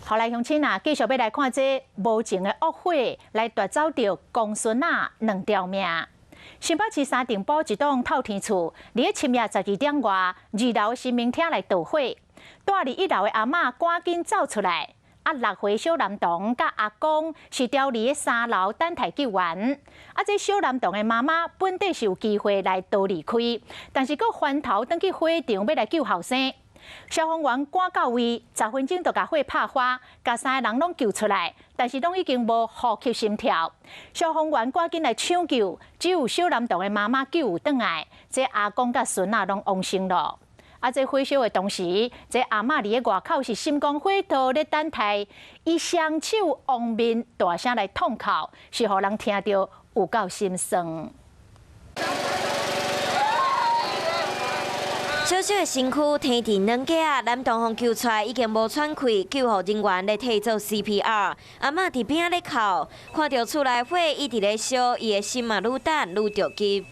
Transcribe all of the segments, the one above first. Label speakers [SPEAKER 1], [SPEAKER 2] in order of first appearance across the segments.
[SPEAKER 1] 好來，鄉親啊，繼續欲來看這無情的惡火來奪走著公孫仔兩條命。新北市三重埔一棟透天厝，佇咧深夜12點外，二樓神明廳來著火，蹛佇一樓的阿嬤趕緊走出來，啊，6歲小男童佮阿公是牢佇咧三樓等待救援。啊，這小男童的媽媽本底是有機會來逃離開，但是閣翻頭轉去火場欲來救後生。消防員趕到位，10分鐘就共火拍花，共三个人攏救出來，但是攏已經無呼吸心跳。消防員趕緊來搶救，只有小男童的媽媽救有轉來，這阿公佮孫仔攏往生囉。啊，這火燒的當時，這阿嬤佇咧外口是心光火燙咧等待，伊雙手掩面大聲來痛哭，是予人聽著有夠心酸。
[SPEAKER 2] 小小的身軀伻佇軟架仔，男童予救出來已經無喘氣，救護人員咧替做 CPR。阿嬤佇邊仔咧哭，看著厝內火一直咧燒，伊的心嘛愈等愈著急。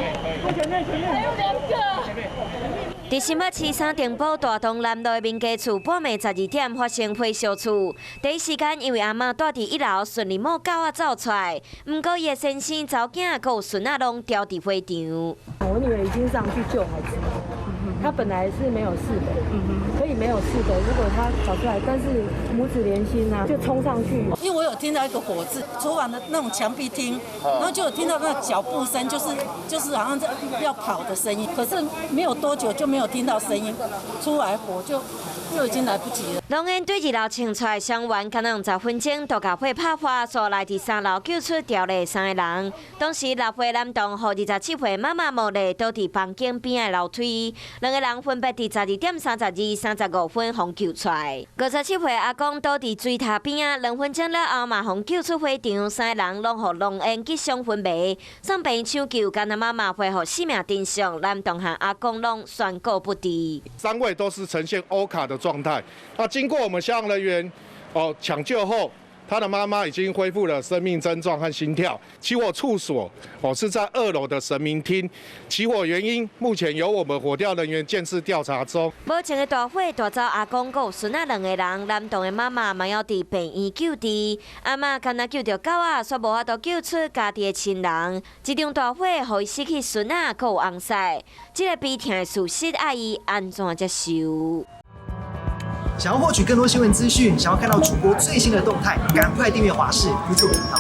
[SPEAKER 2] 佇新北市三重埔大同南路的民家厝，半暝12點發生火燒厝。第一時間，因為阿嬤蹛佇一樓，順利某狗仔走出來。毋過伊的先生、查某囝閣有孫仔攏牢佇火場。
[SPEAKER 3] 我女兒已經上去救孩子，他本來是沒有事的，可以沒有事的。如果他跑出來，但是母子連心啊，就衝上去。
[SPEAKER 4] 因為我有聽到一個火字，廚房的那種牆壁廳，然後就有聽到那個腳步聲，就是好像在要跑的聲音。可是沒有多久就沒有聽到聲音，出來火就已經來不及了。
[SPEAKER 2] 濃煙對二樓衝出來，消防員敢若用10分鐘就共火拍花，紲來佇三樓救出牢裡三个人。當時6歲男童予27歲媽媽誣咧倒佇房間邊仔樓梯，兩个人分別佇12點32、35分予救出來。57歲阿公倒佇水塔邊仔，2分鐘了後嘛予救出火場，三个人攏予濃煙擊傷昏迷，送病院搶救，干焦媽媽恢復生命徵象，男童和阿公攏宣告不治。
[SPEAKER 5] 三位都是呈現歐卡的狀態。那經過我們消防人員哦搶救後，他的媽媽已經恢復了生命徵狀和心跳。起火處所哦是在二樓的神明廳。起火原因目前由我們火調人員鑑識調查中。
[SPEAKER 2] 無情的大火奪走阿公閣有孫仔兩個人，男童的媽媽嘛猶佇病院救治。阿嬤干焦救著狗仔，煞無法度救出家己的親人。這場大火予伊失去孫仔閣有翁婿，這个悲痛的事實，愛伊按怎接受？
[SPEAKER 6] 想要獲取更多新聞資訊，想要看到主播最新的動態，趕快訂閱華視 YouTube 頻道。